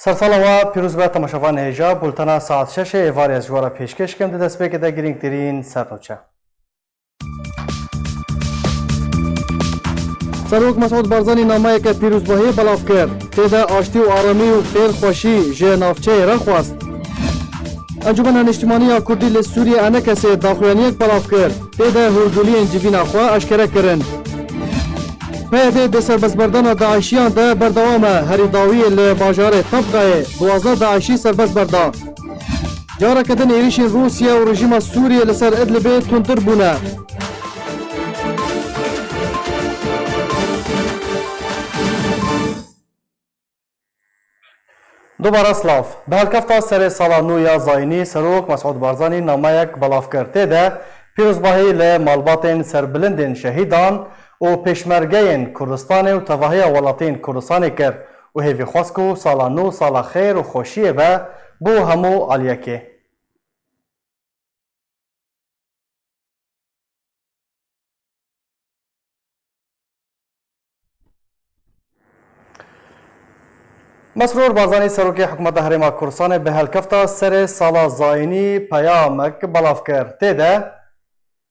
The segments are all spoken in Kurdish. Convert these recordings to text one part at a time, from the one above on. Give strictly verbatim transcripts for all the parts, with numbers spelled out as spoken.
Sersala we pîroz be temaşevanê hêja, bultena saet şeşê êvarê ez ji we re pêşkêş kim, di destpêkê de girîngtirîn sernûçe. Serok Mesûd Barzanî nameyeke pîrozbahiyê belav kir. Tê de aştî û aramî û xêr xweşî ji navçeyê re xwest. Encûmena Niştimanî ya Kurdî li Sûriyê ENKSê daxuyaniyek belav kir. Tê de hûrguliyên civîna xwe eşkere kirin. P Y D di serbestberdana DAIŞiyan de berdewam e, herî dawiyê li bajarê Tabqayê duwazdeh DAIŞî serbest berda. Careke din êrîşên Rûsya û rejîma Sûriyê li ser Idlibê tundtir bûne. Dubare silav. Bi helkefta serê sala nû ya zayînî, Serok Mesûd Barzanî nameyek belav kir. Tê de pîrozbahî li malbatên serbilindên şehîdan û pêşmergeyên Kurdistanê û tevahiya welatên Kurdistanê kir û hêvî xwest ku sala nû sala xêr û xweşiyê be bo hemû aliyekê. Mesrûr Barzanî, Serokê Hikûmeta Herêma Kurdistanê, bi helkefta serê sala zayînî peyamek belav kir. Tê de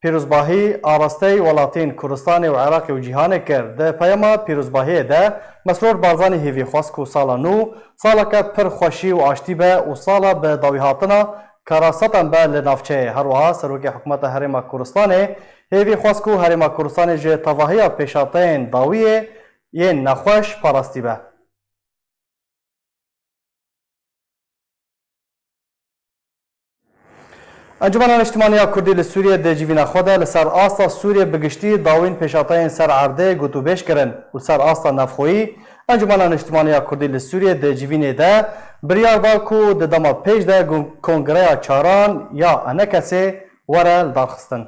pîrozbahî arasteyî welatên Kurdistanê û Iraqê û cîhanê kir. Di peyama pîrozbahiyê de Mesrûr Barzanî hêvî xwest ku sala nû saleke pir xweşî û aştî be û sala bi dawîhatina kara setan be li navçeyê. Her wiha Serokê Hikûmeta Herêma Kurdistanê hêvî xwest ku Herêma Kurdistanê ji tevahiya pêşhateyên dawiyê yên nexweş parastî be. Encûmena Niştimanî ya Kurdî li Sûriyê di civîna xwe de li ser asta Sûriyê bi giştî dawîn pêşhateyên ser erdê gotûbêj kirin û li ser asta navxweyî Encûmena Niştimanî ya Kurdî li Sûriyê di civînê de biryar da ku di dema pêş de gon-, Kongreya Çaran ya ENKSê were lidarxistin.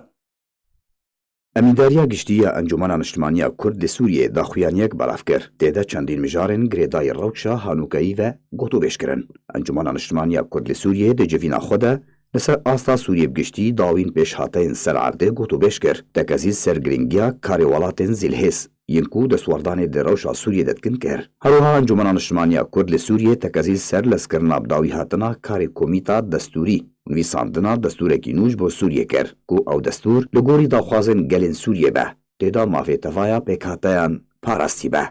Emîndariya Giştî ya Encûmena Niştimanî ya Kurd li Sûriyê daxuyaniyek belav kir. Tê de çendîn mijarên girêdayî rewşa hanûkeyî ve gotûbêj kirin. Encûmena Niştimanî ya Kurd li Sûriyê di civîna xwe de li ser asta Sûriyê bi giştî dawîn pêşhateyên ser erdê gotûbêj kir. Tekezî ser girîngiya karê welatên zîlhêz yên ku destwerdanê di rewşa Sûriyê de dikin kir. Her wiha Encûmena Niştimanî ya Kurd li Sûriyê tekezî ser lezkirina bi dawî hatina karê komîta destûrî û nivîsandina destûrekî nû ji bo Sûriyê kir, ku ew destûr li gorî daxwazên gelên Sûriyê be, tê de mafê tevaya pêkhateyan parastî be.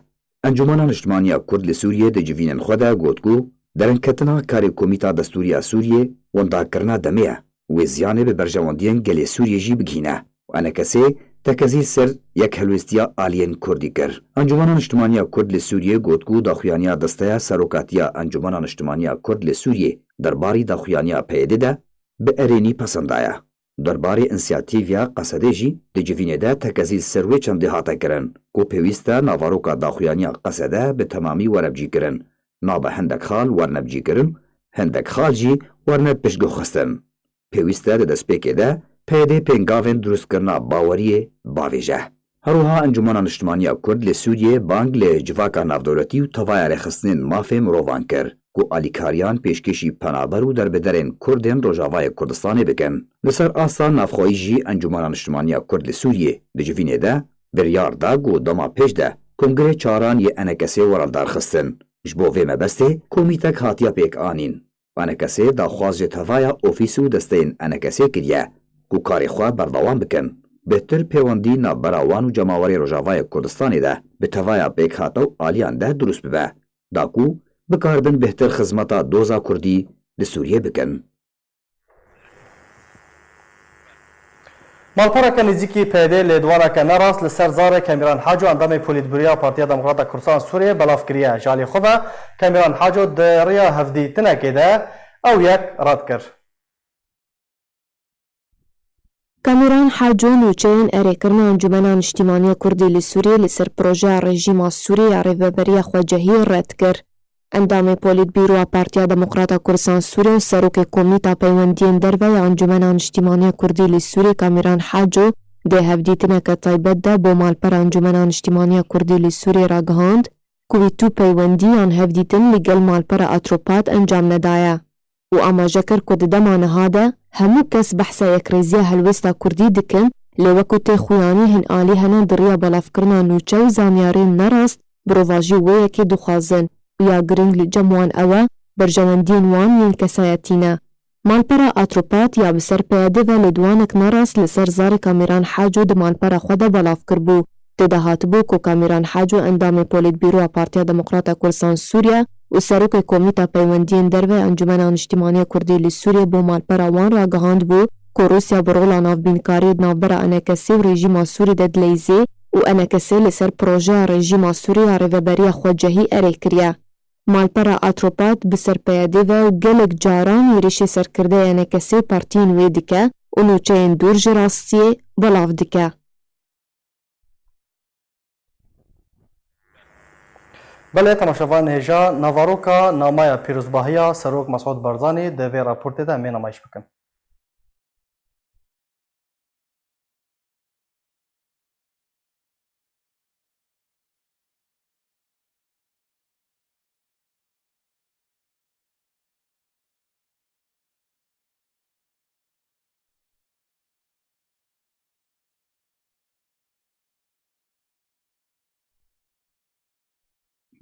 Encûmena Niştimanî ya Kurd li Sûriyê di civînên xwe de got ku derengketina karê Komîta Destûrî ya Sûriyê wendakirina demê ye û wê ziyanê bi berjewendiyên gelê Sûriyê jî bigihîne û ENKSê tekezî ser yekhelwêstiya aliyên Kurdî kir. Encûmena Niştimanî ya Kurd li Sûriyê got ku daxuyaniya desteya serokatiya Encûmena Niştimanî ya Kurd li Sûriyê derbarî daxuyaniya P Y D de bi erênî pesend daye. Derbarê însiyatîviya Qesedê jî di civînê de tekezî ser wê çendê hate kirin ku pêwîst e naveroka daxuyaniya Qesede bi temamî were bicîkirin, nabe hindek xal werne bicîkirin, hindek xal jî werne piştguhxistin. Pêwîst e di destpêkê de P Y D pêngavên dirustkirina baweriyê bavêje. Her wiha Encûmena Niştimanî ya Kurd li Sûriyê bang li civaka navdewletî û tevaya rêxistinên mafê mirovan kir ku alîkariyan pêşkêşî penaber û derbiderên Kurdên Rojavayê Kurdistanê bikin. Li ser asta navxweyî jî Encûmena Niştimanî ya Kurd li Sûriyê di civînê de biryar da ku dema pêş de Kongrê Çaran yê ENKSê were lidarxistin. Ji bo vê mebestê komîtek hatiye pêkanîn. ENKSê daxwaz ji tevaya ofîs û desteyên ENKSê kiriye ku karê xwe berdewam bikin. Bêhtir pêwendî navbera wan û cemawerê Rojavayê Kurdistanê de bi tevaya pêkhate û aliyan de dirust bibe, da ku bikaribin bêhtir xizmeta doza Kurdî li Sûriyê bikin. Malpereke nêzîkî P Y D'ê lêdwaneke nerast li ser zarê Kemîran Haco, endamê Polîtbûroya Partiya Demokrata Kurdistan Sûriyê belav kiriye. Ji alî xwe ve Kemîran Haco di riya hevdîtinekê de ew yek red kir. Kemîran Haco nûçeyên erêkirina Encûmena Niştîmaniya Kurdî li Sûriyê li ser projeya rejîma Sûriyê ya Rêveberiya Xwecehiyê red kir. Endamê Polîtbîroya Partiya Demokrata Kurdistan Sûriyê û Serokê Komîta Peywendiyên Derve ya Encûmena Niştîmaniya Kurdî li Sûriyê Kamîran Haco di hevdîtineke taybet de bo malpera Encûmena Niştîmaniya Kurdî li Sûriyê ragihand ku wî tu peywendî yan hevdîtin li gel malpera Atropat encam nedaye û amaje kir ku di dema niha de hemû kes behsa yekrêziya helwêsta Kurdî dikin, lê wekû tê xuyanî hin alî hene di riya belavkirina nûçe û zanyariyên nerast bi rovajî wê yekê dixwazin û ya girîng li cem wan ew e berjewendiyên wan yên kesayetî ne. Malpera Atropat ya bi ser P Y D ve lêdwanek nerast li ser zarê Kamîran Haco di malpera xwe de belav kiribû. Tê de hatibû ku Kamîran Haco endamê Polîtbîroya Partiya Demokrata Kurdistan Sûriye û serokê Komîta Peywendiyên Derve ya Encûmena Niştîmanî ya Kurdî li Sûriyê bo malpera wan ragihandibû ku Rûsya bi rola navbînkariyê di navbera E N K S û rejîma Sûrî de dileyzê û E N K S li ser projeya rejîma Sûrî ya rêveberiya xwecehî erê kiriye. Malpera Atropat bi ser P Y D ve û gelek caran êrişê serkirdeyê E N K S û partiyên wê dike û nûçeyên dûr ji rastiyê belav dike. Belê, temaşevan hêja, navaroka namaya pîrozbahiya Serok Mesûd Barzanî di vê raportê de em ê nemayiş bikin.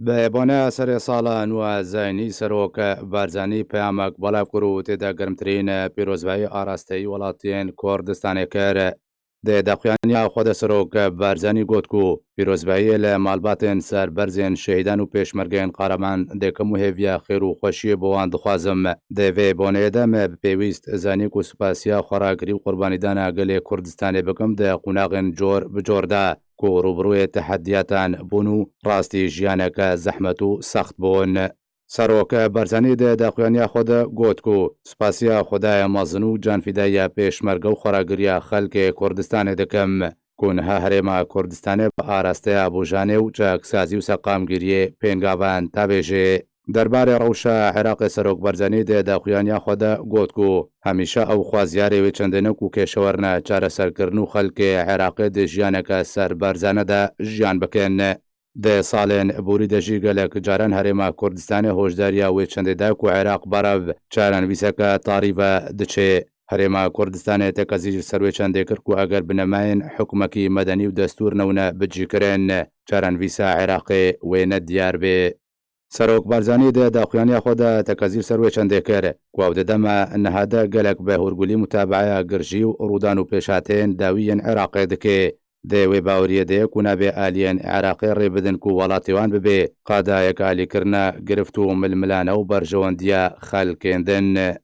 Bi boneya serê sala nû a zayînî Serok Barzanî peyamek belav kir û tê de germtirîn pîrozbahî arasteyî welatiyên Kurdistanê kir. Di daxuyaniya xwe de Serok Barzanî got ku pîrozbahiyê li malbatên serberzên şehîdan û pêşmergeyên qareman dikim û hêviya xêr û xweşiyê bo wan dixwazim. Di vê boneyê de me bi pêwîst zanî ku spasiya xweragirî û qurbanîdana gelê Kurdistanê bikim di qonaxên cor bi cor de ku rûbirûyê tehediyatan bûn û rastî jiyaneke zehmet û sext bûn. Serok Barzanî di daxuyaniya xwe de got ku spasiya Xwedayê mezin û canfîdayiya pêşmerge û xweragiriya xelkê Kurdistanê dikim ku niha herêma Kurdistanê bi arasteya bojanê û çaksazî û seqamgiriyê pêngavan davêjê. Derbarê rewşa Iraqê Serok Barzanî di daxuyaniya xwe de got ku hemîşe ew xwaziyarê wê çendê ne ku kêşe werine çareserkirin û xelkê Iraqê di jiyaneke serberzane de jiyan bikin. Di salên borî de jî gelek caran herêma Kurdistanê hoşdariya wê çendê da ku Iraq berev çarenivîseke tarî ve diçê. Herêma Kurdistanê tekezî ji ser wê çendê kir ku eger binemayên hikûmekî medenî û destûr newne bicîkirin, çarenivîsa Iraqê wê ne diyar bê. Serok Barzanî di daxuyaniya xwe de tekezî ser wê çendê kir ku ew di dema niha de gelek bi hûrgulî mutabeaya girjî û rûdan û pêşhateyên dawî yên Iraqê dike. Di wê baweriyê de ye ku nabê aliyên Iraqê rê bidin ku welatê wan bibe qada yekalîkirina girift û milmilane û berjewendiya xelkên din.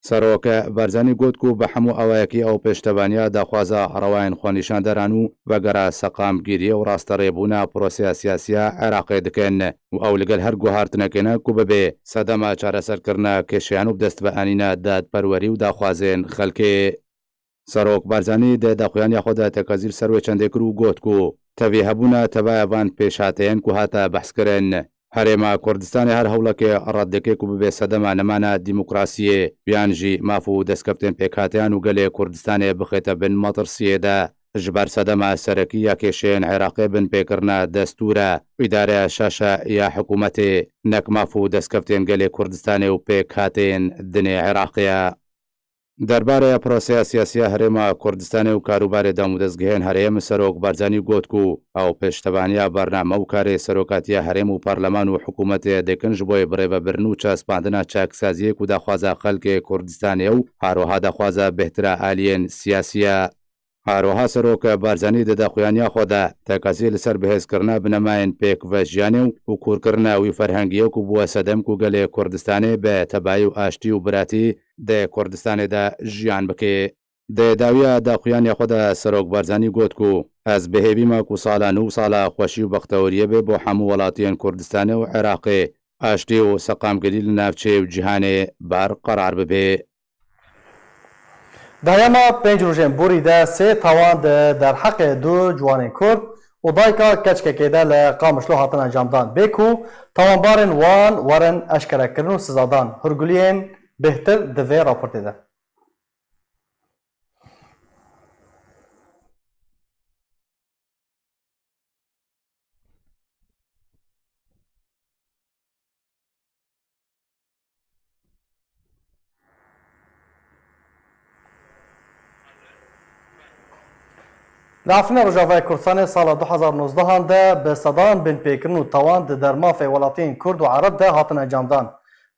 Serok Barzanî got ku bi hemû awayekî ew pêştevaniya daxwaza rewayên xwenîşanderan û vegera seqamgiriyê û rasterêbûna prosesa siyasiya Iraqê dikin û ew li gel her guhartinekê ne ku bibe sedema çareserkirina kêşeyan û bi dest ve anîna dadperwerî û daxwazên xelkê. Serok Barzanî di daxuyaniya xwe de tekezî li ser wê çendê kir û got ku tevî hebûna tevaya van pêşhateyan ku hate behskirin, Herêma Kurdistanê her hewlekê red dike ku bibe sedema nemana demokrasiyê yan jî maf û destkeftên pêkhateyan û gelê Kurdistanê bixête bin metirsiyê de. Ji ber sedema serekî ya kêşeyên Iraqê binpêkirina destûr e, îdareya şaş e ya hikûmetê, nek maf û destkeftên gelê Kurdistanê û pêkhateyên dinê Iraqê ye. Derbarê proseya siyasî ya Herêma Kurdistanê û karûbarê dam û dezgehên herêm, Serok Barzanî got ku ew pêştevaniya bername û karê serokatiya herêm û parleman û hikûmetê dikin ji bo birêvebirin û çaspandina çaksaziyê ku daxwaza xelkê Kurdistanê ye û haroha daxwaza bêhtira aliyên siyasî ye. Haroha Serok Barzanî di daxuyaniya xwe de tekezî li ser bihêzkirina binemayên pêkvejiyanê û kûrkirina wî ferhengiyê ku bûye sedem ku gelê Kurdistanê bi tebayî û aştî û biratî di Kurdistanê de jiyan bike. Di dawiya daxuyaniya xwe de Serok Barzanî got ku ez bi hêvî me ku sala nû sala xweşî û bexteweriyê be bo hemû welatiyên Kurdistanê û Iraqê, aştî û seqamgirî li navçeyê û cîhanê berqerar bibe. Dayama pênc rojên borî de sê tawan di derheqê du ciwanên Kurd û dayika keçikekê de li Qamişlo hatin encamdan, bê ku tawanbarên wan werin eşkerekirin û sizadan. Hûrguliyên bêhtir di vê raportê de. Li Efrîna Rojavayê Kurdistanê sala du hezar nozdehan de bi sedan binpêkirin û tawan di dermafê welatiyên Kurd û Ereb de hatin encamdan.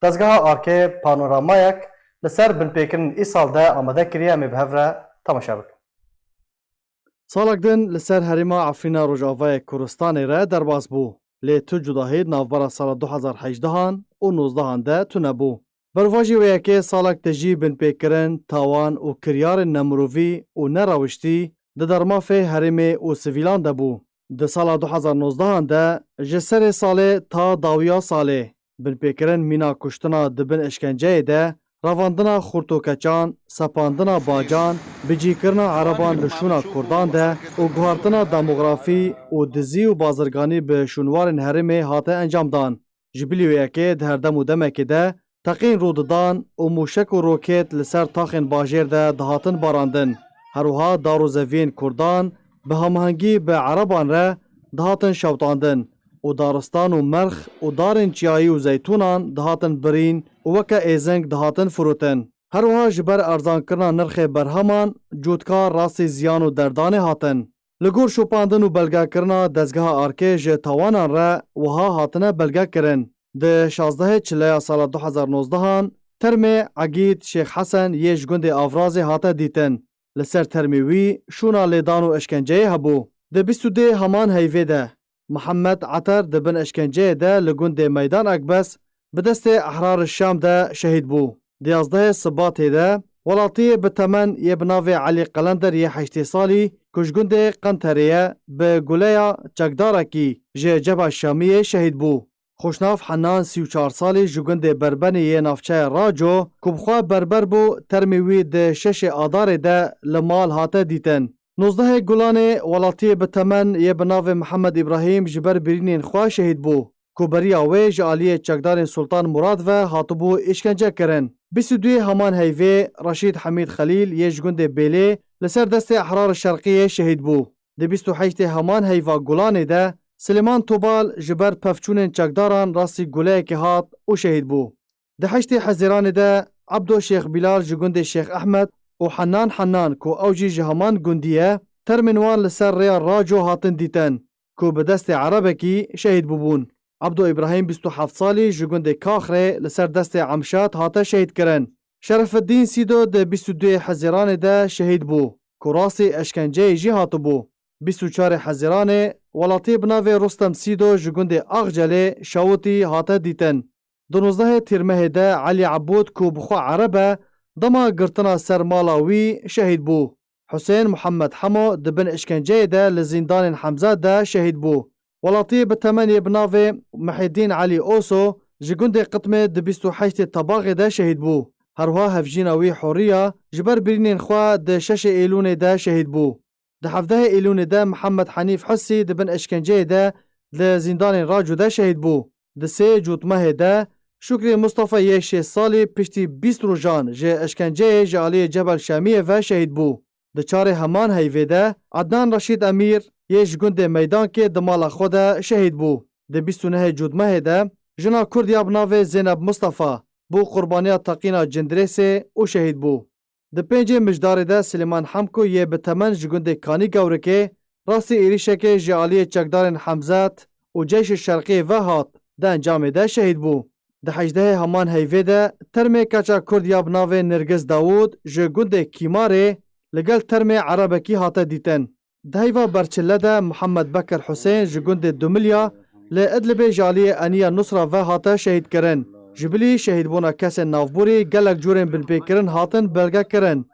Dezgeha Arkê panoramayek li ser binpêkirin Îsal de amade kiriye, em ê bi hev re temaşe bikin. Salek din li ser herêma Efrîna Rojavayê Kurdistanê re derbas bû, lê tu cudahî di navbera sala du hezar hejdehan û nozdehan de tune bû. Berovajî wê yekê salek tijî binpêkirin, tawan û kiryarên nemirovî û nerewiştî di dermafê herêmê û sivîlan de bû. Di sala du hezar nozdehan de ji serê salê ta dawiya salê, binpêkirin mîna kuştina di bin işkenceyê de, revandina xurt û keçan, sepandina bacan, bicîkirina ereban li şûna kurdan de û guhartina demografî û dizî û bazirganî bi şûnwarên herêmê hate encamdan. Ji bilî wê yekê di her dem û demekê de teqîn rû didan û mûşek û rokêt li ser taxên bajêr de dihatin barandin. Her wiha dar û zeviyên kurdan bi hamahengî bi ereban re dihatin şewtandin û daristan û merx û darên çiyayî û zeytûnan dihatin birîn û weke êzing dihatin firotin. Her wiha ji ber erzankirina nirxê berheman, cûtkar rastî ziyan û derdanê hatin. Li gor şopandin û belgekirina Dezgeha Arkê ji tawanan re wiha hatine belgekirin. Di şazdehê çileya sala du hezar nozdehan termê Egîd Şêx Hesen yê ji gundê Avrazê hate dîtin. Li ser termê wî şûna lêdan û eşkenceyê hebû. Di bîst û duyê heman heyvê de Mihemed Eter di bin eşkenceyê de li gundê Meydan Ekbes bi destê Ehrarê Şam de şehîd bû. Di yazdehê Sibatê de welatiyê bi temen yê bi navê Elî Qelender yê heştê salî ku ji gundê Qenterê ye, bi guleya çekdarekî ji Cebha Şamiyê şehîd bû. Xweşnav Henan sî û çar salî ji gundê Berbenê yê navçeya Raco ku bi xwe berber bû, termê wî di şeşê Adarê de li mal hate dîtin. Nozdehê Gulanê welatiyê bi temen yê bi navê Mihemed Îbrahîm ji ber birînên xwe şehîd bû, ku beriya wê ji aliyê çekdarên Sultan Murad ve hatibû îşkence kirin. Bîst û duyê heman heyvê Reşîd Hemîd Xelîl yê ji gundê Bêlê li ser destê Ehrarê Şerqiyê şehîd bû. Di bîst û heştê heman heyva Gulanê de Silêman Tobal ji ber pevçûnên çekdaran rastî guleyekê hat û şehîd bû. Di heştê Hezîranê de Ebdo Şêx Bîlal ji gundê Şêx Ehmed û Hennan Hennan ku ew jî ji heman gundî ye, termên wan li ser rêya Raco hatin dîtin ku bi destê erebekî şehîd bûbûn. Ebdo Îbrahîm bîst û heft salî ji gundê Kaxrê li ser destê Emşad hate şehîdkirin. Şerefeddîn Sîdo di bîst û duyê Hezîranê de şehîd bû ku rastî eşkenceyê jî hatibû. Bîst û çarê Hezîranê welatiyê bi navê Rustem Sîdo ji gundê Axcelê Şawitî hate dîtin. Di nozdehê Tîrmehê de Elî Ebûd ku bi xwe ereb e, dema girtina ser mala wî şehîd bû. Husên Muhammed Hemo di bin işkenceyê de li zîndanên Hemze de şehîd bû. Welatiyê bi temenê bi navê Mihêdîn Elî Oso ji gundê Qitmê di bîst û heştê Tebaxê de şehîd bû. Herwiha hevjîna wî Huriya ji ber birînên xwe di şeşê Êlûnê de şehîd bû. Di hevdehê Êlûnê de Mihemed Henîf Husî di bin eşkenceyê de li zîndanên Raco de şehîd bû. Di sê Cotmehê de Şukrî Mustafa yê şêst salî piştî bîst rojan ji eşkenceyê ji aliyê Cebel Şamiyê ve şehîd bû. Di çarê heman heyvê de Ednan Reşîd Emîr yê ji gundê Meydankê di mala xwe de şehîd bû. Di bîst û nehê Cotmehê de jina Kurd ya bi navê Zeyneb Mustafa bû qurbaniya teqîna Cindirêsê û şehîd bû. Di pêncê Mijdarê de Silêman Hemko yê bi temen ji gundê Kanî Gewrikê rastî êrîşekê ji aliyê çekdarên Hemzet û Ceyşê Şerqiyê ve hat, di encamê de şehîd bû. Di hejdehê heman heyvê de termê keça Kurd ya bi navê Nirgiz Dawûd ji gundê Kîmarê li gel termê erebekî hate dîtin. Di heyva berçile de Mihemed Bekir Husên ji gundê Dumilya li Idlibê ji aliyê Eniya Nusra ve hate şehîdkirin. Ji bilî şehîdbûna kesên navborî gelek curên binpêkirin hatin belgekirin.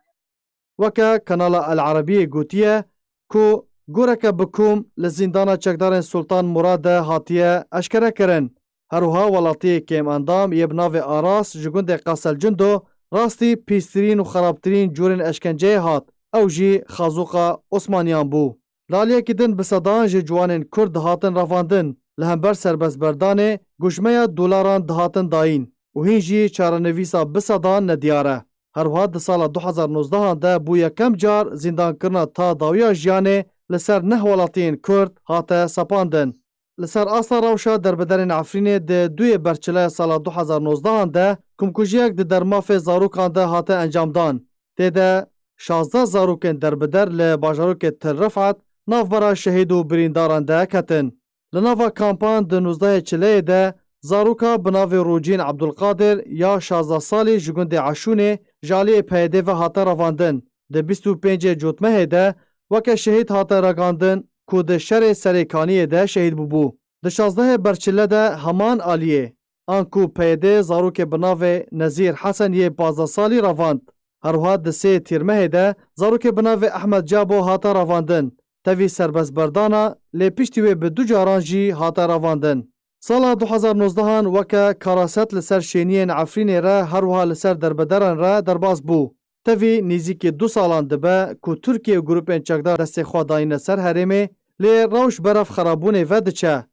Weke Kanala El Erebiyê gotiye ku goreke bi kom li zîndana çekdarên Sultan Murad de hatiye eşkerekirin. Her wiha welatiyê kêmendam yê bi navê Aras ji gundê Qeselcindo rastî pîstirîn û xerabtirîn curên eşkenceyê hat, ew jî xazûqa Osmaniyan bû. Li aliyekî din bi sedan ji ciwanên Kurd dihatin revandin, li hember serbestberdanê gujmeya dolaran dihatin dayîn û hîn jî çarenivîsa bi sedan nediyar e. Her wiha di sala du hezar nozdehan de bû yekem car zîndankirina ta dawiya jiyanê li ser neh welatiyên Kurd hate sepandin. Li ser asta rewşa derbiderên Efrînê di duyê berçileya sala du hezar nozdehan de komkujiyek di dermafê zarokan de hate encamdan. Tê de şazdeh zarokên derbider li bajarokê Til Rifat navbera şehîd û birîndaran de ketin. Li nava kampan di nozdehê çileyê de Zaroka bi navê Rocîn Ebdulqadir ya şazdeh salî ji gundê Eşûnê ji aliyê P Y D'ê ve hate revandin. Di bîst û pêncê Cotmehê de weke şehîd hate ragandin ku di şerê Serê Kaniyê de şehîd bûbû. Di şazdehê Berçile de heman aliyê, anku P Y D zarokê bi navê Nezîr Hesen yê pazdeh salî revand. Her wiha di sê Tîrmehê de zarokê bi navê Ehmed Cabo hate revandin. Tevî serbestberdana, lê piştî wê bi du caran jî hate revandin. Sala du hezar nozdehan weke karaset li ser şêniyên Efrînê re, her wiha li ser derbederan re derbas bû. Tevî nêzîkî du salan dibe ku Tirkiye û grûpên çekdar destê xwe dayîne ser herêmê, lê rewş berev xerabûnê ve diçe.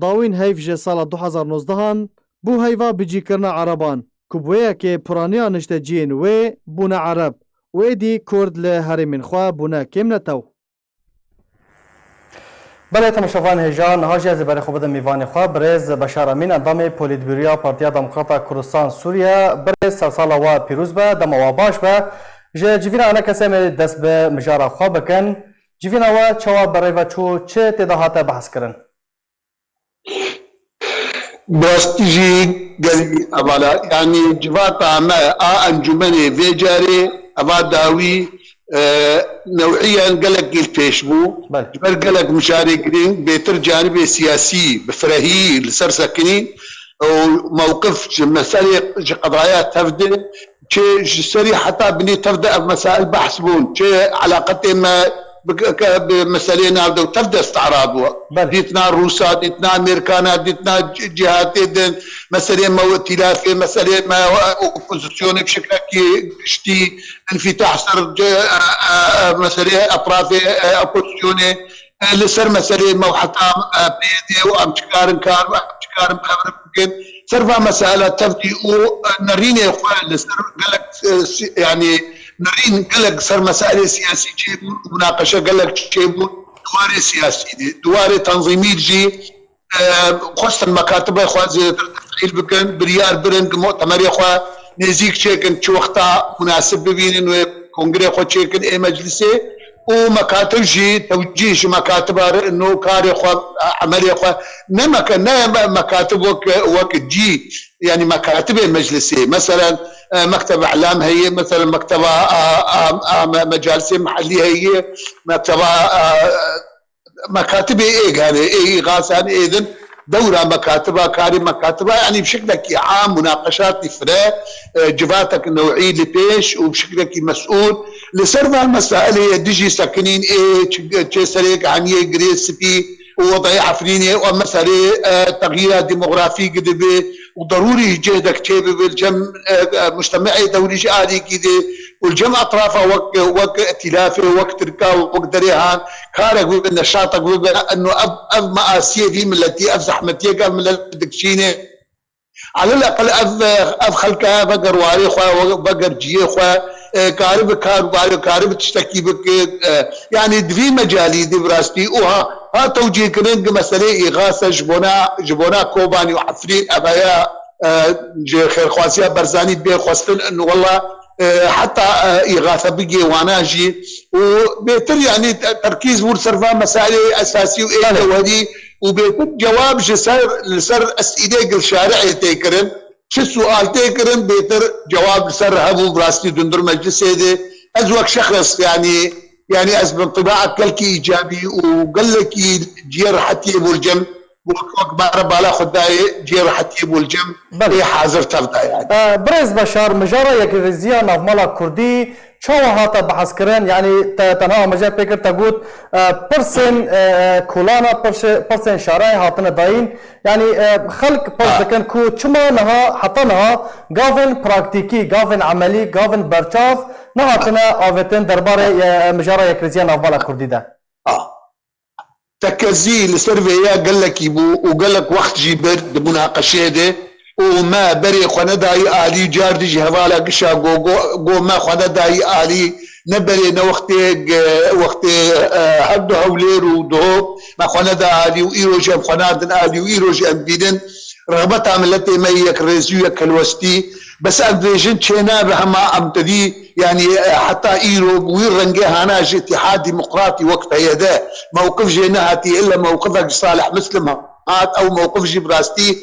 Dawîn heyv ji sala du hezar nozdehan bû heyva bicîkirina Ereban, ku bi wê yekê piraniya nişteciyên wê bûne Ereb û êdî Kurd li herêmên xwe bûne kêm netew. Belê, temaşevan hêja, niha jî ez ê berê xwe bidim mîvanê xwe, birêz Beşar Emîn, endamê Polîtbûroya Partiya Demokrata Kurdistan Sûriye. Birêz, sersala we pîroz be, dema we baş be. Ji civîna enekesê em ê dest bi mijara xwe bikin. Civîna we çawa bi rê ve çû, çi tê de hate behskirin? Bi rastî jî gelî hevala, yanî civata me a encûmenê vê carê eva dawî, e, newîyen gelekî li pêş bû. Belê. Ji ber gelek mijarê girîng, bêtir canibê siyasî bi firehî li ser sekinî û mewqif ji meselê, ji qedaya tev de, çi ji serî heta binê tev de ev mesail behs bûn, çi eleqetê me bi, ke, bi meselê navdew tev de isti'rad bû. Belê. Dîtina Rûsa, dîtina Amerîkana, dîtina ci-, cîhatê din, meselê me û îtîlafê, meselê me û opozisyonê bi şeklekî giştî, înfîtah ser ci-, e, e, e, meselê etrafê, e, opozisyonê, e, li ser meselê me û heta, e, P Y D û em çi karin kar, em çi karin bi hev re bikin. Ser va mesaila tevdî û, e, nerînê xwe li ser gelek, e, si-, yanî nerîn gelek ser mesailê siyasî çêbûn û munaqeşe gelek çêbûn di warê siyasî de. Di warê tanzîmî jî, e, xwestin mekatibê xwe zêdetir tefîl bikin, biryar birin ku mu'temerê xwe nêzîk çêkin, çi wexta munasib bibînin wê kongrê xwe çêkin ê meclisê û mekatib jî tewcîh ji mekatiba re ino karê xwe, emelê xwe ne meke-, ne me-, mekatib wek, wek cî, yanî mekatibê meclisê. Meselen, e, mekteba îlam heye, meselen mekteba, a, a, a, me-, mecalisê mehellî heye, mekteba, a, mekatibê êg hene, ê îxasan êdin, dewra mekatiba, karê mekatiba, yanî bi şeklekî am, munaqeşatî fire, e, civatek newî li pêş û bi şeklekî mesûl li ser van mesailê ye dijî sekinîn ê çi-, çê serê haniyê girê spî û odayê Efrînê û meselê, e, texyîra demografî gidibe û derûrî cêhdek çêbibe li cem, e, e, mujtemeê dewrî ji alîkî de û li cem etrafa wek, wek îtîlafê, wek Tirka û wek derê han karek bibe, neşatek bibe, eno ev, ev measiyê vî miletî, ev zehmetiyê ev milet dikişîne. Elel eqel ev, ev xelke veger warê xwe, veger ciyê xwe, e, karibe kar, karibe tiştekî bike, e, yanî di vî mecalî de bi rastî û ha, ha tewcîhkirin ki meselê îxase ji bona, ji bona Kobanî û Efrîn, ev heye, e, ji xêrxwaziya Barzanî bê xwestin, in wela, e, heta, e, îxase bigê wana jî û bêtir, yanî te-, terkîz bû li ser van mesailê esasî û ê Belê. Cewherî û bêtir cewab ji ser, li ser esîlê gilşarihê tê kirin, çi sual tê kirin, bêtir cewab li ser hebû, bi rastî dundir meclisê de. Ez wek şexs, yanî, yanî ez bi întibaek gelkî îcabî û gelekî cihê rehetiyê bû li cem, wek, wek bare bala xwe dayê cihê rehetiyê bû li cem Belê. Ê hazir tev de yani. E, birêz Beşar, mijara yekrêziya navmala Kurdî çawa hate behskirin? Yanî te tenha amece pê kir, te got, e, pirsên, e, kolana, pirşe-, pirsên şarayê hatine dayîn. Yanî, e, xelk pirs Ha. dikin ku çima niha, heta niha gavên praktîkî, gavên emelî, gavên berçav nehatine avêtin derbarê, e, mijara yekrêziya navmala Kurdî de. Ha. Tekezî li ser vêya gelekî bû û gelek wext jî bir di munaqeşeyê de û me berê xwe nedayî alî, car dî jî hevala gişa go, go, go me xwe nedayî alî, ne berê ne wextê, wextê, e, her du Hewlêr û Duhok me xwe neda alî û îro jî em xwe nadin alî û îro jî em dibînin rexbeta miletê me yê yekrêzî û yekhelwestî. Bes em dibêjin çênabe hema em tevî, yanî, e, heta îro bi wî rengê hana ji Îtîhad Demokratî wek P Y D mewqif jê nehatî, illa mewqifek ji Salih Muslim hat, ew mewqif jî bi rastî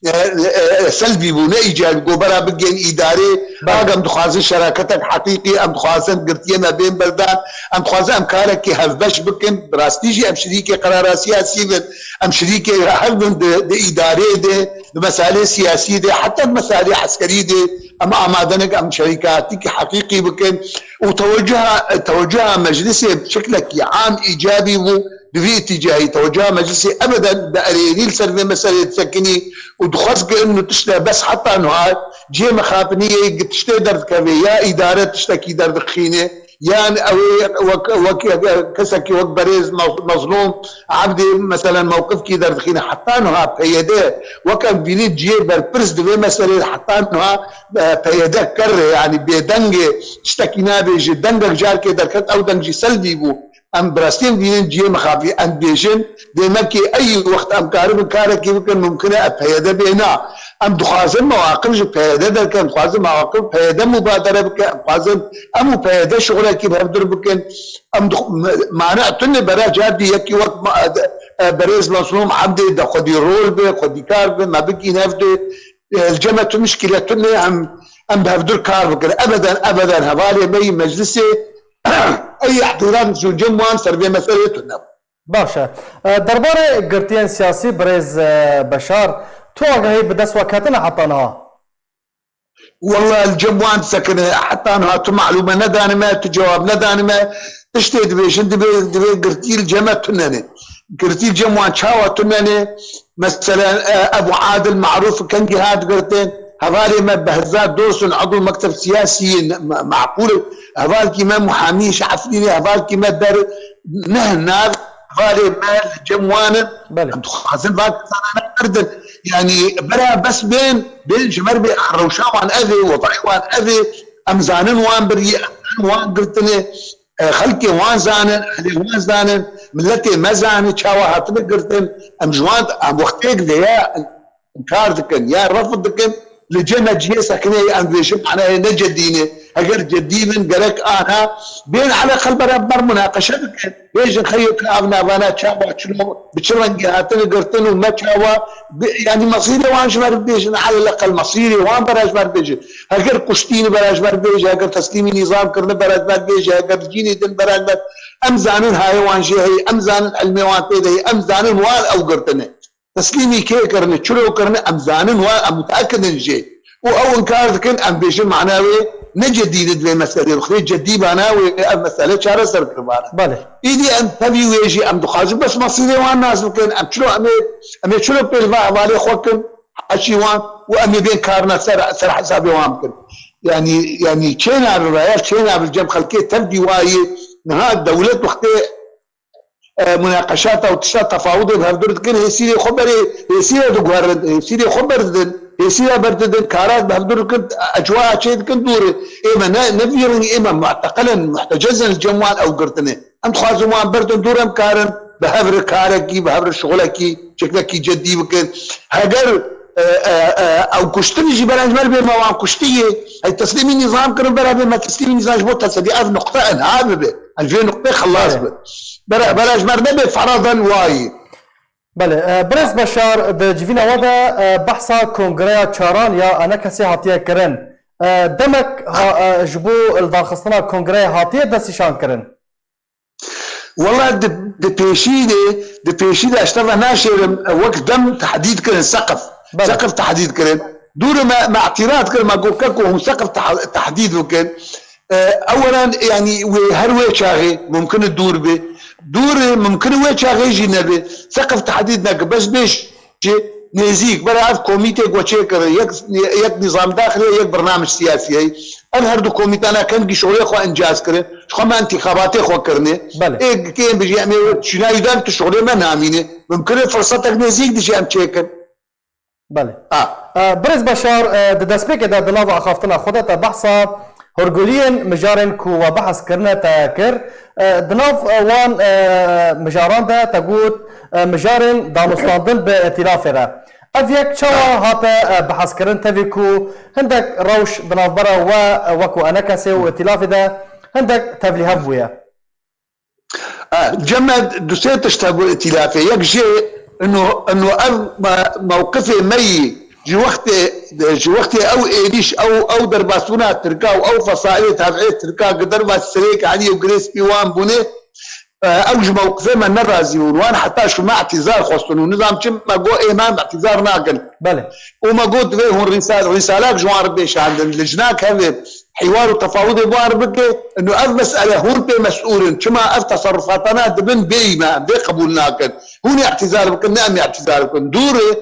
e, e, e, selvî bû, ne îcabî. Go bera bigên îdarê, Belê. Bak, em dixwazin şeraketek heqîqî, em dixwazin girtiyê me bên berdan, em dixwazin em karekî hevbeş bikin. Bi rastî jî em şirîkê qerara siyasî bin, em şirîkê hev bin di, di îdareyê de, di meselê siyasî de, heta di meselê eskerî de, em amadenek, em şerîkatikî heqîqî bikin. Û tewecuha, tewecuha meclisê bi şeklekî am îcabî bû. Di vî îtîcahî tewecuha meclisê ebeden bi erênî li ser vê meseleyê disekinî û dixwest ku inu tişte bes heta nuha cihê mixabiniyê gi tiştê derdikeve ya îdare tiştekî derdixîne, yan ew ê wek, wek kesekî wek berêz Mez-, Mezlûm Ebdî meselen mewqifkî derdixîne. Heta nuha P Y D wek em bînin cihê berpirs di vê meseleyê heta nuha, e, P Y D kerre, yanî bêdengê tiştekî nabêje, dengek carkê derket, ew deng jî selvî bû. Em bi rastî em dînin cihê mixabî, em dibêjin, demekî ey wext em karibin karekî bikin, mumkin e P Y D bê. Na, em dixwazin mewaqif ji P Y D derke, em dixwazin mewaqif P Y D mubadere bike, em dixwazin em û P Y D şixulekî bi hevdur bikin. Em dix-, me-, mane tune bera cardî yekî wek ma-, e, berêz Mezlûm Ebdê de xwedî rol be, xwedîkar be, me bigîn hev de, e, li cem me tu mişkîle tune em, em bi hevdur kar bikin. Ebeden, ebeden hevalê me yî meclisê ey îhtiram ji cem wan ser vê meseleyê tune. Baş e. E, derbarê girtiyên siyasî birêz, e, Beşar, tu agahî bi dest we ketine heta niha? Walla li cem wan disekine, heta niha tu malûme nedane me, tu cewab nedane me. Tiştê dibêjin, divê, divê girtî li cem me tune ne. Girtî li cem wan çawa tune ne? Meselen, e, Ebû Adil Marûf kengî hat girtin, hevalê me Behzat Dursun, edû mekteb siyasî me-, meqûl, hevalkî me muhamî ji Efrînê, hevalkî me der neh nav, hevalê me li cem wan in. Belê. Em dixwazin van kesana nebirdin. Yanî bera bes bên, bên ji me re bê, rewşa wan ev ê, wedayê wan ev ê, em zanin wan birî, em zanin wan girtine. E, xelkê wan zanin, ehlê wan zanin, miletê me zanin, çawa hatine girtin, em ji wan, em wextêk de ya inkar dikin, ya refd dikin, li cem me cihê sekineyê em dibêjin manayê ne cedî ne. Heger cedî bin, gerek ana bên eleqel beraber munaqeşe bikin. Bêjin xeyo ka ev navana çawa, çilo, bi çi rengî hatine girtin û me çawa, bi, yanî mesîrê wan ji me re bibêjin, eleqel mesîrê wan bera ji me re bibêjin. Heger kuştî ne bera ji me re bêje, heger teslîmî nîzam kirine bera ji me re bêje, heger cînê din bera ji me re, em zanin hayê wan jê heye, em zanin ilmê wan tê de heye, em zanin wan ew girtine. Teslîmî kê kirine, çilo kirine, em zanin wan, em muteekid in jê. Û ew inkar dikin, em bêjin mana wê ne cedî ne di vê meselê, bi xirê cedî bana wê ev mesele çareser kiribana. Belê. Îdî em tevî wê jî em dixwazin bes mesîrê wan nas bikin, em çilo em ê, em ê çilo pêl va hevalê xwe kin, heçî wan û em ê bên karina ser, ser hesabê wan bikin. Yanî, yanî çênabe raya, çênabe cem xelkê tev dîwayî. Niha dewlet wextê, e, munaqeşata û tişta tefawudê bi hevdur dikin, hêsîrê xwe berê, hêsîre diguherin, hêsîrê xwe berdidin, hêsîre berdidin, kara bi hevdur dikin, ecwaya çê dikin dûrê. Ê me ne, ne vî rengî, ê me muteqelin, muhtecezin li cem wan ew girtine. Em dixwazin wan berdin dûr, em karin bi hev re karekî, bi hev re şixulekî, şeklekî cedî bikin. Heger, e, e, e, ew kuştin jî bera ji me re bê me wan kuştiye. Hey teslîmî nîzam kirin, bera bê me teslîmî nîzam ji bo teselî. Ev nuqte inha bibe. Ev vê nuqtê xelas bi. Bera, bera ji me re nebe feradan wayî. Belê, e, birêz Beşar, di civîna we de, e, behsa kongreya çaran ya enekesê hatiye kirin. E, demek ha, e, ji bo lidarxistina kongreyê hatiye destnîşan kirin? Wela di, di pêşî de, di pêşî de ez teva naşêrim, e, wek dem tehdîd kirin, seqif. Belê. Seqif tehdîd kirin. Dûrê me, me îtîraz kir, me got, keko hûn seqif teh-, tehdîd bikin. E, ewelen, yanî wê her wê çaxê mumkin e dûr be. Dûr e mumkin e wê çaxê jî nebe. Seqif tehdîd neke, bes bêj. Ji nêzîk, bera ev komîtê ku çêkir, yek, yek nîzam daxilî ye, yek bernamij siyasî ye. Ev her du komîtana kengî şolê xwe encaz kirin. Ji xwe me întîxabatê xwe kirine. Belê. Ê kêm bijî em ê çîna wî dan tu şolê me namîne. Mimkin e firsetek nêzîk dijî em çêkin. Belê. Ha. E, Birêz Beşar, e, di destpêkê de di nav axaftina xwe de te behsa hûrguliyên mijarên ku we behs kirine te kir. E, di nav, e, wan, e, mijaran de te got, e, mijarên danûstandin bi îtîlafê re. Ev yek çawa hate, e, behskirin tevî ku hindek rewş di navbera we, e, wekû enekesê û îtîlafê de hindek tevlîhev bûye? E, cem me du sê tişt hebû îtîlafê. Yek jê ino, ino ev me-, mewqifê me yî Ji wextê, ji wextê ew êrîş, ew, ew derbasbûna Tirka û ew fesailê tabiê Tirka gi derva Sirêk Elî û Girê Spî wan bûne, e, ew ji mewqifê me nerazî bûn. Wan heta ji me îtîzar xwestin û nizam çi me got, ê me em îtîzar nakin. Belê. Û me got, divê hûn rîsal-, rîsalak ji wan re bêşandin, lijnak heve, hîwar û tefawidê bi wan re bike, ino ev mesele hûn pê mesûl in. Çima ev teserrufatana dibin bêyî me, em vê qebûl nakin. Hûn îtîzar bikin, ne em îtîzar bikin. Dû re,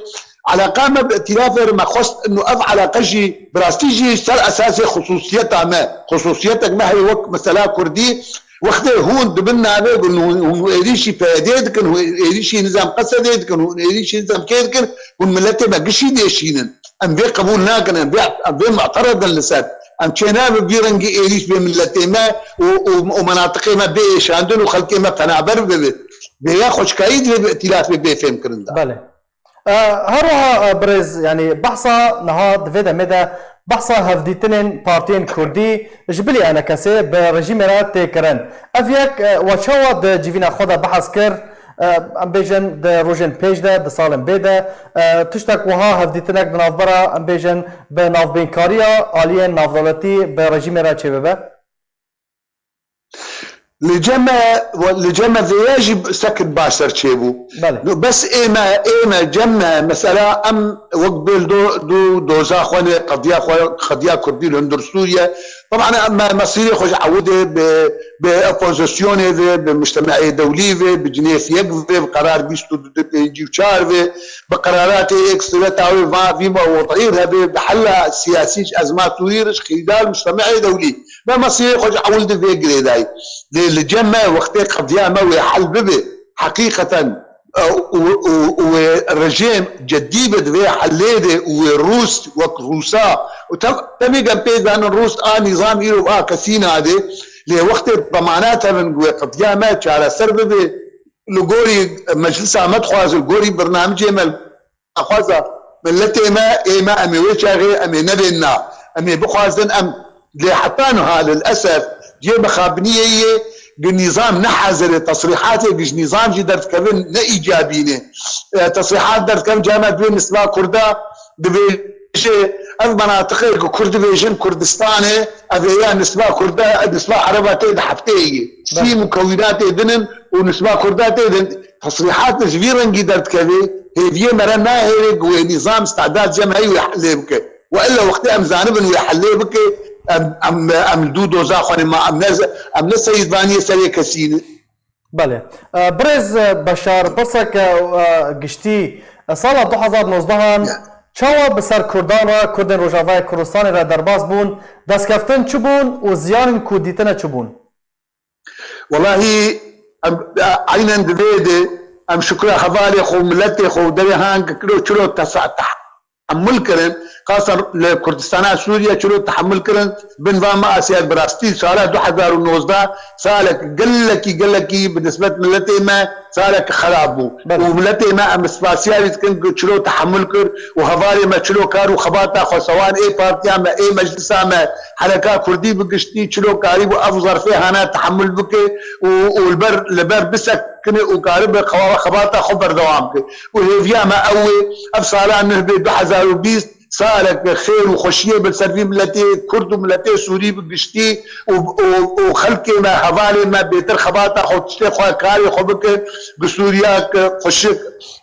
Eleqa me bi îtîlafê re me xwest û ev eleqe jî bi rastî jî ser esasê xusûsiyeta me, xusûsiyetek me heye wek mesela kurdî, wextê hûn di bin navê hûn, hûn êrîşî P Y D'ê dikin, hûn êrîşî nizam Qesedê dikin, hûn êrîşî nizam kê dikin, hûn miletê me gişî dêşînin. Em vê qebûl nakin, em vê, em vê muteredin li ser. Em çênabe vî rengî êrîş bê miletê me û, û, û menatiqê me bê êşandin û xelkê me penaber bibe. Vêya xweşkayî divê bi îtîlafê bê fêmkirin de. Belê. E, her wiha, e, birêz, yanî behsa niha di vê demê de behsa hevdîtinên partiyên kurdî ji bilî E N K S'ê bi rejîmê re tê kirin. Ev yek, e, we çawa di civîna xwe de behs kir? E, em bêjin di rojên pêş de, di salên bê de, e, tiştek wiha hevdîtinek di navbera, em bêjin, bi navbeynkariya aliyên navdewletî bi rejîmê re çêbibe? Li cem me, li cem me vêya jî sekit baştir çêbû. Belê. No, bes ê me, ê me, cem me, mesela em wek bêl do, du doza xwe ne, qediya xwe, qediya Kurdî li hundir Sûriye. Teban em me mesîrê xwe ji ewidê bi, bi opozisyonê ve, bi mujtemeyê dewlî ve, bi Cinêf yek ve, bi qerar bîst û du pêncî û çar ve, bi qeraratê yek siveta wê va vî me wodîr hebe, bi hela siyasî ji ezma Sûrî re ji xîdal mujtemeyê dewlî. Me mesîrê xwe ji ewil di vê girê dayî. Lê li cem me wextê qediya me wê hel bibe, heqîqeten, e, û, û, û wê rejîm cedî be di vê helê de û wê Rûs wek Rûsa û tev-, tevî em pê zanin Rûs a nîzam îro a kesî nade, lê wextê demanat hebin ku wê qediya me çareser bibe, li gorî meclisa me dixwaze, li gorî birnamicê me, xwaza miletê me, ê me, em ê wê çaxê, em ê nebên na. Em ê bixwazin, em lê heta niha lil esef cihê mixabiniyê yê gi nîzam ne hazir e, tesrîhatê gi ji nîzam jî derdikevin ne îcabî ne. E, tesrîhat derdikevin cama divê nisba Kurda dibêje, ev menatiqê gi Kurd dibêjin Kurdistan e, ev ê ya nisba Kurda, nisba Ereba tê di hefteyê yê. Sî mukewînatê din in û nisba Kurda tê din. Tesrîhat ji vî rengî derdikeve, hêviyê me re nahêle ku wê nîzam îstidad cem heyî wê helê bike. Weilla wextê em zanibin wê helê bike, em, em, em li dû doza xwe ne ma, em ne, em ne seyîdvaniyê serê kesî ne. Belê. E, birêz, e, Beşar, pirseke, e, giştî, e, sala du hezar nozdehan çawa bi ser Kurdan re, Kurdên Rojavayê Kurdistanê re derbas bûn, destkeftin çi bûn û ziyanên ku dîtine çi bûn? Welahî, em, e, eynen di vê de em şukra hevalê xwe û miletê xwe û derê hang kiro çilo tesa-, tehemul kirin, xasan li Kurdistana Sûriye çilo tehemul kirin, bin van me asiyet bi rastî sala du hezar û nozdeh salek gelekî, gelekî bi nisbet miletê me salek xerab bû. Belê. Û miletê me em spasiya wî dikin ku çilo tehemul kir û hevalê me çilo kar û xebata xwe sewan ê partiya me, ê meclisa me, hereka kurdî bi giştî çilo karîbû ev zerfê hana tehemul bike û, û li ber, li ber bisekine û karibe xewa-, xebata xwe berdewam bike. Û hêviya me ew ê, ev sala nuh bê du hezar û bîst, saleke xêr û xweşiyê bi ser vî miletê Kurd û miletê Sûrî bi giştî û, û, û xelkê me, hevalê me bêtir xebata xwe, tiştê xwe, karê xwe bike, bi Sûriyeke xweşik,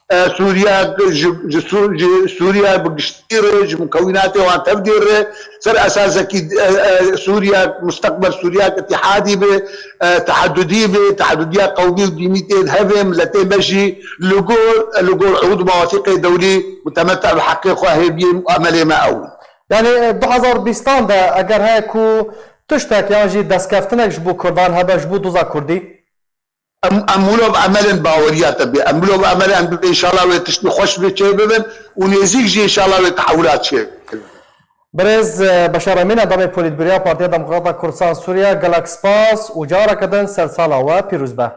e, Sûriya ji, ji Sû-, ji Sûriya bi giştî re, ji mukewînatê wan tevdî re, ser esasekî, e, e, Sûriya, musteqbel Sûriya îtîhadî be, e, tehedudî be, tehedudiya qewmî û dînî tê de hebe, miletê me jî li gor, li gor ûd mewatîqê dewlî mutemeta bi heqê xwe hêviyên û emelê me ew in. Yanî, e, du hezar bîstan de eger heye ku tiştek yan jî destkeftinek ji bo Kurdan hebe, ji bo doza Kurdî? Em, em wilo bi emelin baweriya te bê. Em wilo bi emelin em dibê înşallah wê tiştî xweş bê çê bibin û nêzîk jî înşallah wê tehewilat çê bibin. Birêz, e, Beşar Emîn, endamê Polîtbûroya Partiya Demokrata Kurdistan Sûriye, gelek spas û careke din sersala we pîroz be.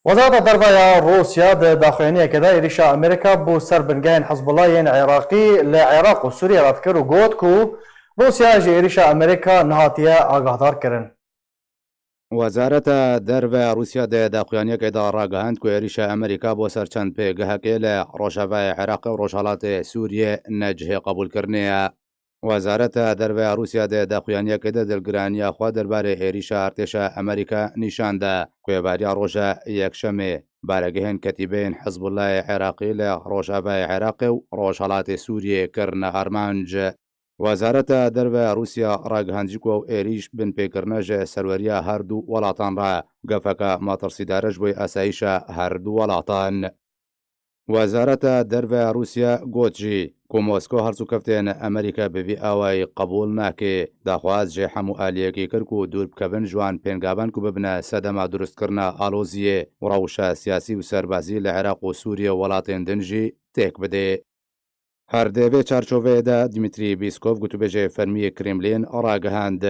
Wezareta Derve ya Rûsya di daxuyaniyekê de êrîşa Amerîka bo ser bingehên Hizbullah yên Iraqî li Iraq û Sûriyê red kir û got ku Rûsya ji êrîşa Amerîka nehatiye agahdar kirin. Wezareta Derve ya Rûsya di daxuyaniyekê de ragihand ku êrîşa Amerîka bo ser çend pêgehekê li rojavayê Iraqê û rojhilatê Sûriyê ne cihê qebûlkirinê ye. Wezareta Derve ya Rûsya di daxuyaniyekê de dilgiraniya xwe derbarê êrîşa artêşa Amerîka nîşan da ku êvariya roja Yekşemê baregehên ketîbeyên Hizbullahê Iraqî li rojavayê Iraqê û rojhilatê Sûriyê kirine armanc. Wezareta Derve ya Rûsya ragihand jî ku ew êrîş binpêkirine ji serweriya her du welatan re gefeke metirsîdar e ji bo asayîşa her du welatan. Wezareta Derve ya Rûsya got jî ku Moskow hersokeftên Amerîka bi vî awayî qebûl nake. Daxwaz ji hemû aliyekî kir ku dûr bikevin ji wan pêngavan ku bibine sedema durustkirina aloziyê û rewşa siyasî û serbazî li Iraq û Sûriye û welatên din jî têk bide. Her di vê çarçoveyê de Dmitrî Pîskov, gotûbêjê fermî yê Kremlîn, ragihand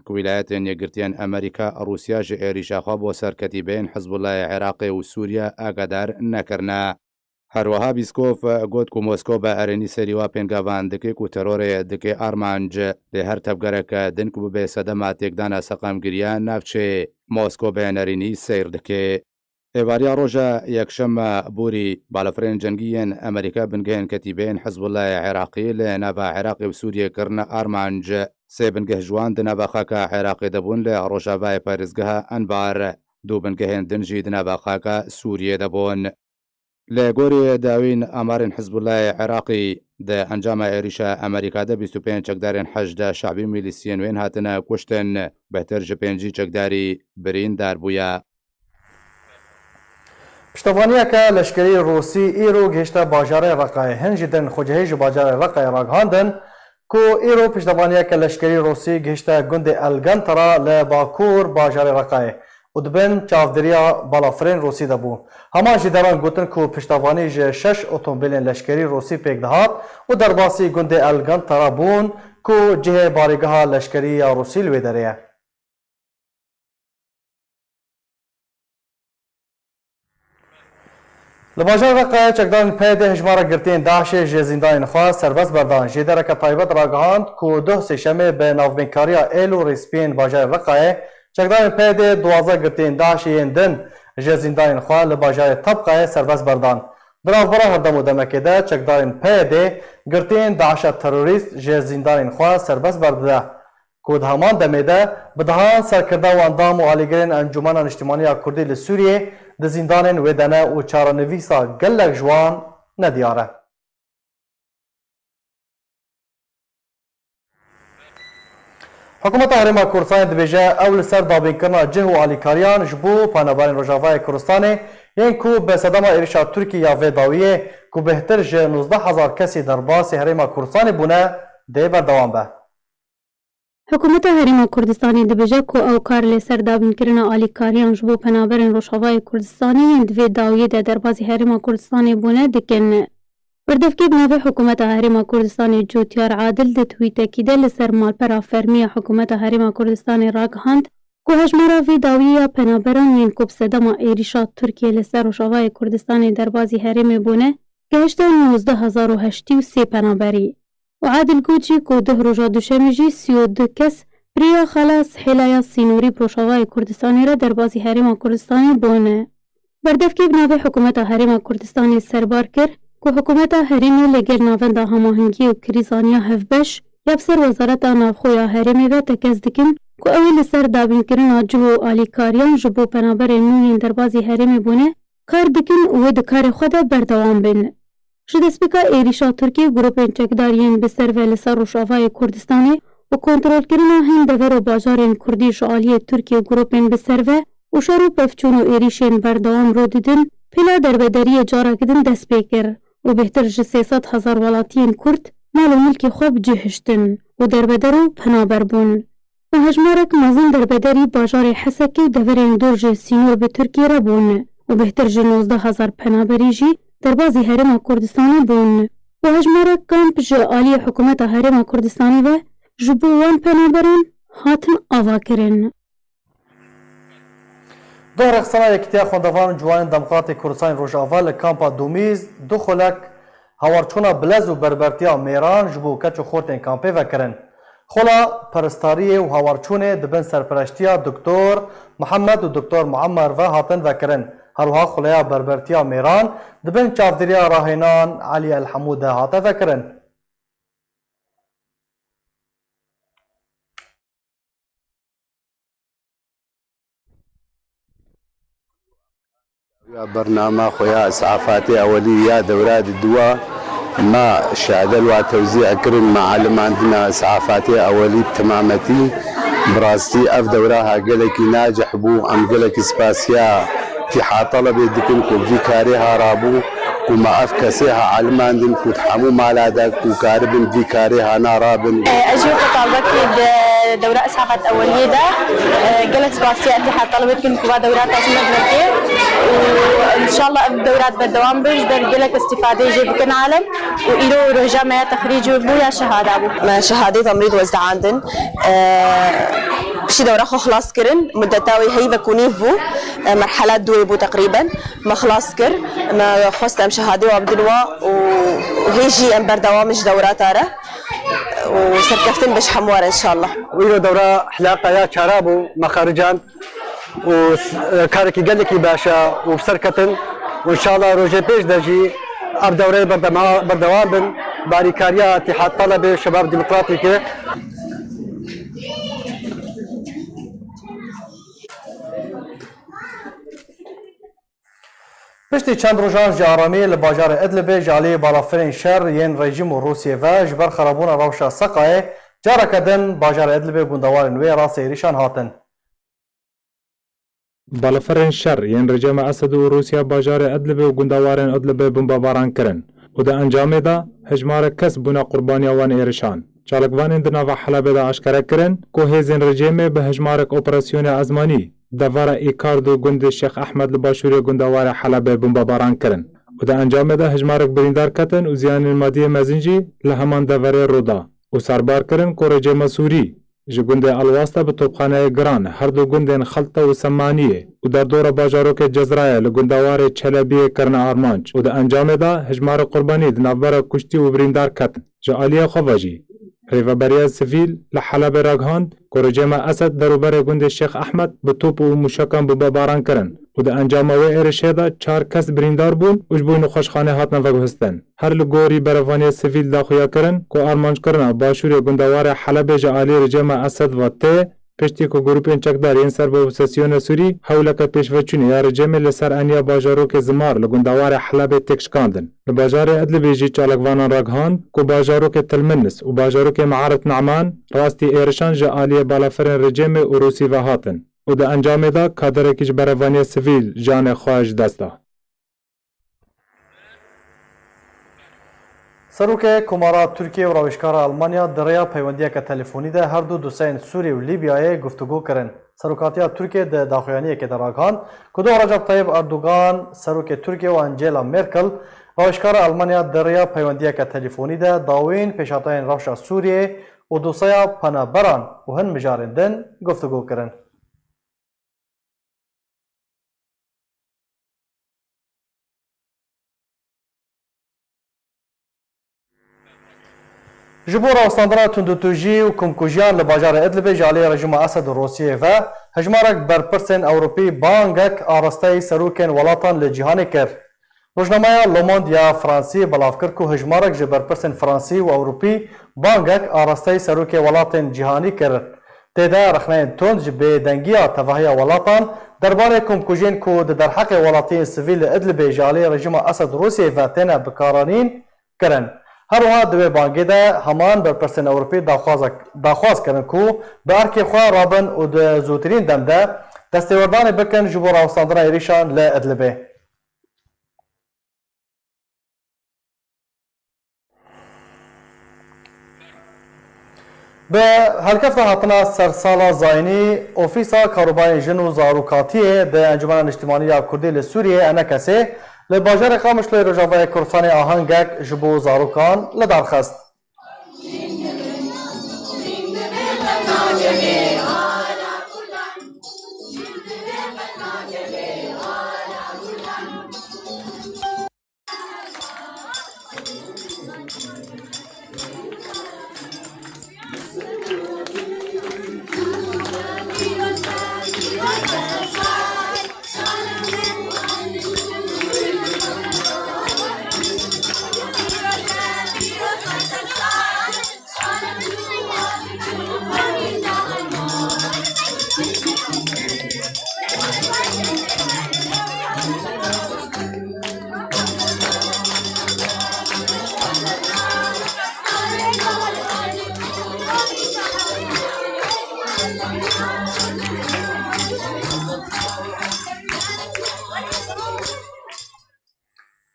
ku Wîlayetên Yekgirtiyên Amerîka Rûsya ji êrîşa xwe bo ser ketîbeyên Hizbullahê Iraqê û Sûriye agadar nekirine. Her wiha Pîskov got ku Moskow bi erênî serî wa pêngavan dike ku terorê dike armanc, lê her tevgereke din ku bibe sedema têkdana seqamgiriya navçeyê, Moskow bi nerînî seyr dike. Êvariya roja Yekşeme borî balafirên cengî yên Amerîka bingehên ketîbeyên Hizbullahê Iraqî li nava Iraqê û Sûriyê kirine armanc. Sê bingeh ji wan di nava xaka Iraqê de bûn li rojavayê parêzgeha Enbar. Du bingehên din jî di nava xaka Sûriyê de bûn. Li gorî dawîn amarên Hizbullahê Iraqî, di encama êrîşa Amerîka de bîst û pênc çekdarên Heşda Şabî û milîsiyên wên hatine kuştin, bêhtir ji pêncî çekdarî birîndar bûye. Piştevaniyeke leşkerî Rûsî îro gihişte bajarê Reqayê. Hin ji din xwecihê ji bajarê Reqayê ragihandin ku îro piştevaniyeke leşkerî Rûsî gihişte gundê El Gentara li bakur bajarê Reqayê û di bin çavdiriya balafirên Rûsî de bû. Hema jî deran gotin ku piştevanî ji şeş otomobîlên leşkerî Rûsî pêk dihat û derbasî gundê El Gentara bûn ku cihê barîgeha leşkerî ya Rûsî li wê derê ye. Li bajarê Reqayê çekdarên P Y D hejmara girtiyên DAIŞê ji zîndanên xwe serbest berdan. Jêdereke taybet ragihand ku duh sêşemê bi navbeynkariya êl û rêspiyên bajarê Reqayê çekdarên P Y D duwazdeh girtiyên DAIŞê yên din ji zîndanên xwe li bajarê Tebqayê serbest berdan. Di navbera her dem û demekê de çekdarên P Y D girtiyên DAIŞa terorîst ji zîndanên xwe serbest berdide. Ku di heman demê de bi dehan serkirda û endam û alîgirên Encûmena Niştimanî ya Kurdî li Sûriyê di zîndanên wê de ne û çarenivîsa gelek ji wan nediyar e. Hikûmeta Herêma Kurdistanê dibêje, ew li ser dabînkirina cih û alîkariyan ji bo penaberên Rojavayê Kurdistanê yên ku bi sedema êrişa Tirkiyê ya vê dawiyê ku bêhtir ji nozdeh hezar kesî derbasî Herêma Kurdistanê bûne, dê berdewam be. Hikûmeta Herêma Kurdistanê dibêje ku ew kar li ser dabînkirina alîkariyan ji bo penaberên Rojavayê Kurdistanê yên di vê dawiyê de derbasî Herêma Kurdistanê bûne dikin. Berdevkê bi navê Hikûmeta Herêma Kurdistanê Cotiyar Adil di twîtekî de li ser malpera fermî ya Hikûmeta Herêma Kurdistanê ragihand ku hejmara vê dawiyê ya penaberan yên ku bi sedema êrîşa Tirkiyê li ser Rojavayê Kurdistanê derbasî herêmê bûne, gehişte nozdeh hezar û heştî û sê penaberî. Û Adil got jî ku duh roja duşemê jî sî û du kes bi rêya xelas hêlaya sînorî bi Rojavayê Kurdistanê re derbasî Herêma Kurdistanê bûne. Berdevkê bi navê Hikûmeta Herêma Kurdistanê serbar kir ku hikûmeta herêmê li gel Navenda Hemahengiyê û Krîzan ya Hevbeş ya bi ser Wezareta Navxwe ya herêmê ve tekez dikin ku ew ê li ser dabînkirina cih û alîkariyan ji bo penaberên nû yên derbasî herêmê bûne kar dikin û wê di karê xwe de berdewam bin. Ji destpêka êrîşa Tirkiyê grûpên çekdar yên bi ser ve li ser Rojavayê Kurdistanê û kontrolkirina hin dever û bajarên Kurdî ji aliyê Tirkiyê grûpên bi ser ve û şer û pevçûn û êrîşên berdewam rû didin, pêla derbederiyê careke din dest pê kir û bêhtir ji sê sed hezar welatiyên Kurd mal û milkê xwe bi cih hiştin û derbeder û penaber bûn. Û hejmarek mezin derbederî bajarê Hesekê û deverên dûr ji sînor bi Tirkiyê re bûn û bêhtir ji nozdeh hezar penaberî jî derbazî Herêma Kurdistanê bûn û hejmarek kamp ji aliyê Hikûmeta Herêma Kurdistanê ve ji bo wan penaberan hatin avakirin. Doh rexsana Yekîtiya Xwendevan û Ciwanên Demokratê Kurdistanê Rojava li kampa Domîz du xulek hawarçûna bilez û berbertiya mêran ji bo keç û xortên kampê vekirin. Xula peristariyê û hawarçûnê di bin serpereştiya Doktor Mihemed û Doktor Muemmer ve hatin vekirin. Her wiha xuleya berbertiya mêran di bin çavdêriya rahênan Elî El Hemû de hate vekirin. Ya bernama xwe ya îs'afatê ewelî ya dewra di dua ma şadel wa tewzî kirin, ma alimandina îs'afatê ewelî bi temametî. Bi rastî ev dewra ha gelekî nacih bû. Em gelekî spasiya Tîha Telebê dikin ku vî karê ha rabû, ku me ev kesê ha elimandin ku di hemû mala de ku karibin vî karê ha narabin. Ez jî weke talbekî di dewra îs'afat eweliyê de, e, gelek spasiya Îtîhad Telebê dikim ku va dewra tazî me dilekê û înşallah ev dewra berdewam bin ji ber gelek îstîfadeyê jê bikin alem û îro roja me ya texrîc bû ya şehada bû. Me şehadê temrîd wezandin. E, Piştî dewra xwe xilas kirin, mudeta wê heyvek û nîv bû, e, merhela duwê bû teqrîben. Me xilas kir, me xwest em şehadê wa bidin wa û hê jî em berdewam in ji dewrata re û serkeftin be ji hemû re înşallah. Îro dewra hilaqa ya çara bû, me xericand û s-, e, karekî gelekî baş e û bi ser ketin û înşallah rojê pêş de jî ev dewreyê berdema-, berdewam bin. Barîkariya Îtîhad Telebê Şebab Demokratîkê. Piştî çend rojan ji aramiyê li bajarê Idlibê ji aliyê balafirên şer yên rejîm û Rûsiyê ve ji ber xerabûna rewşa seqayê careke din bajarê Idlibê û gundewarên wê rastê êrîşan hatin. Balafirên şer yên rejîma Esed û Rûsya bajarê Idlibê û gundewarên Idlibê bombebaran kirin û di encamê de hejmarek kes bûne qurbaniya wan êrişan. Çalakvanên di nava Helebê de aşkere kirin ku hêzên rejîmê bi hejmarek operasyonê ezmanî devera Îkard û gundê Şêx Ehmed li başûrê gundewarê Helebê bombebaran kirin û di encamê de hejmarek birîndar ketin û ziyanên madiyê mezin jî li heman deverê rû da û serbar kirin ku rejîma Sûrî ji gundê Elwasta bi topxaneyê giran her du gundên Xelta û Semaniyê û derdora bajarokê Cezrayê li gundewarê Çelebiyê kirine armanc û di encamê de hejmarê qurbanî di navbera kuştî û birîndar ketin. Ji aliyê xwe ve jî rêveberiya sivîl li Helebê ragihand ku rejîma Esed derûberê gundê Şêx Ehmed bi top û mûşekan bombebaran kirin û di encama wê êrişê de çar kes birîndar bûn û ji bo nexweşxanê hatine veguhestin. Her li gorî berevaniya sivîl daxuya kirin ku armanckirina başûrê gundewarê Helebê ji alî rejîma Esed ve tê, piştî ku grûpên çekdar yên ser bi opozîsyona Sûrî hewleke pêşveçûnê ya rejîmê li ser eniya bajarokê Zimar li gundewarê Helebê têk şikandin. Li bajarê Idlibê jî çalakvanan ragihand ku bajarokê Tilminis û bajarokê Me'aret Ne'man rastî êrişan ji aliyê balafirên rejîmê û Rûsî ve hatin û di encamê de kaderekî ji berevaniya sivîl canê xwe ji dest da. Serokê Komara Tirkiye û rawêjkara Almanya di rêya peywendiyeke telefonî de her du doseyên Sûriyê û Lîbyayê guftûgo kirin. Serokatiya Tirkiye di daxuyaniyekê de ragihand ku doh Recep Tayyip Erdogan, serokê Tirkiye û Angela Merkel, rawêjkara Almanya di rêya peywendiyeke telefonî de dawîn pêşhatayên rewşa Sûriyê û doseya penaberan û hin mijarên din guftûgo kirin. Ji bo rawestandina tundûtûjî û komkujiyan li bajarê Idlibê ji alî rejîma Esed û Rûsiyê ve, hejmarek berpirsên Ewropî bangek arasteyî serokên welatan li cîhanê kir. Rojnameya Le Monde ya Fransî belav kir ku hejmarek ji berpirsên Fransî û Ewropî bangek arasteyî serokê welatên cîhanî kir. Tê de rexneyên tund ji bêdengiya tevahiya welatan derbarê komkujiyên ku di derheqê welatiyên sivîl li Idlibê ji alî rejîma Esed Rûsiyê ve têne bikaranîn kirin. Her wiha di wê bangê de heman berpirsên Ewropî daxwazek, daxwaz kirin ku bi erkê xwe rabin û di zûtirîn dem de destêwerdanê bikin ji bo rawestandina êrîşan li Idlibê. Bi helkefta hatina sersala zayînî, Ofîsa Karûbarên Jin û Zarokatiyê di Encûmena Niştimanî ya Kurdî li Sûriyê, ENKSê, li bajarê Qamişloyê Rojavayê Kurdistanê ahengek ji bo zarokan li dar xist.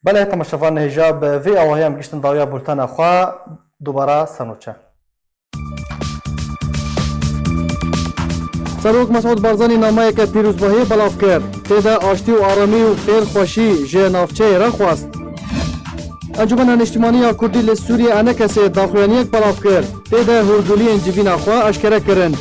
Belê temaşevanên hêja, bi vî awahiya em giştin dawiya bultena xwe, dubara ser nûçe. Serok Mesûd Barzanî nameyeke pîrozbahiyê belav kir. Tê de aştî û aramî û xêr xweşî ji navçeyê re xwest. Encûmena Niştimanî ya Kurdî li Sûriyê, ENKS'ê, daxuyaniyek belav kir. Tê de hûrguliyên civîna xwe eşkere kirin.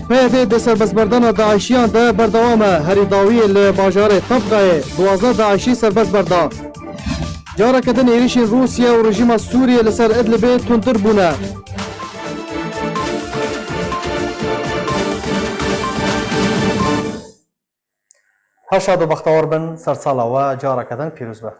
P Y D di serbestberdana DAIŞiyan de berdewam e. Herî dawiyê li bajarê Tabqayê duwazdeh DAIŞî serbest berda. Careke din êrîşên Rûsya û rejîma Sûriyê li ser Idlibê tundtir bûne. Her şad û bextewar bin, sersala we careke din pîroz be.